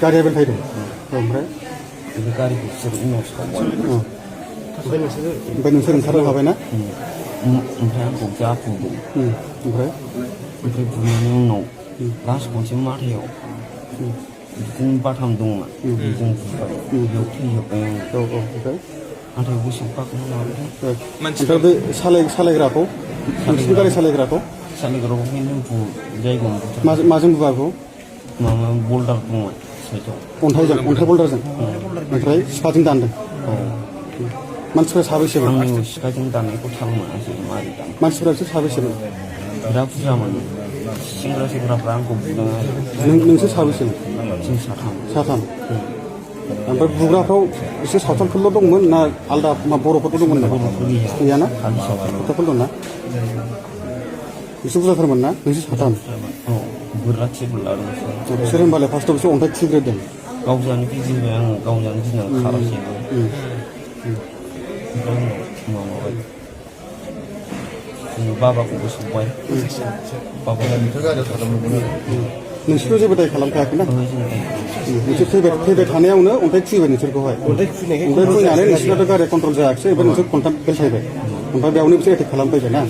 गारिया बेल थायदों ओमफ्राय गारिखौ बिसोर उनाव सावबाय ओमफ्राय नोंसोर ओंखारनो हाबायना ओमफ्राय आंखौ जा बुंदों ओमफ्राय बुनायनि उनाव लास्ट खनसे माथायाव बिदिनो बाथाम दंमोन जों बुबाय बेयाव थैजोब्बाय आङो ओमफ्राय नाथाय गोसोआव फाखोना लाबोदों ओमफ्राय बे सालायग्राखौ नोंसिनि गारि सालायग्राखौ सालायग्राखौ जायगायाव माजों बुबाखौ माबा बल्डार दंमोन साइडआव अन्थाइ बल्डारजों ओमफ्राय सिखाजों दानदों मानसिफ्रा साबैसेमोन आंनि सिखाजों दाननायखौ थाल मोनासै मारै दान मानसिफ्रा बिसोर साबैसेमोन बिराद बुरजामोन सेंग्राफ्रा आंखौ बुदों आरो नोंसोर साबैसेमोन जों साथाम ओमफ्राय बुग्राफ्राव एसे सावथालफोरल' दंमोन ना आलदा बर'फोरबो दंमोन ना गैयाना सावथालफोर दं ना एसे बुरजाथारमोन ना नोंसोर साथाम बोरलाथिबो लादों बिसोर होनबालाय फार्स्टआव बिसोर अन्थाइ खुग्रोदों गावजानो गिदिंबाय आङो गावजानो गिदिंनानै खारासैबो ओमफ्राय उनाव माबाबाय बाबाखौबो सौबाय नोंसोरथ' जेबो दाय खालामखायाखैना नोंसोर फैबाय थानायावनो अन्थाइ खुबैबाय नोंसोरखौहाय अन्थाइ खुबैनानै नोंसोरनाथ' गारिया कन्ट्रल जायाखिसै ओमफ्राय नोंसोर खन्थाम बेल थायबाय ओमफ्राय बेयावनो बिसोर एटेक खालामफैबाय ना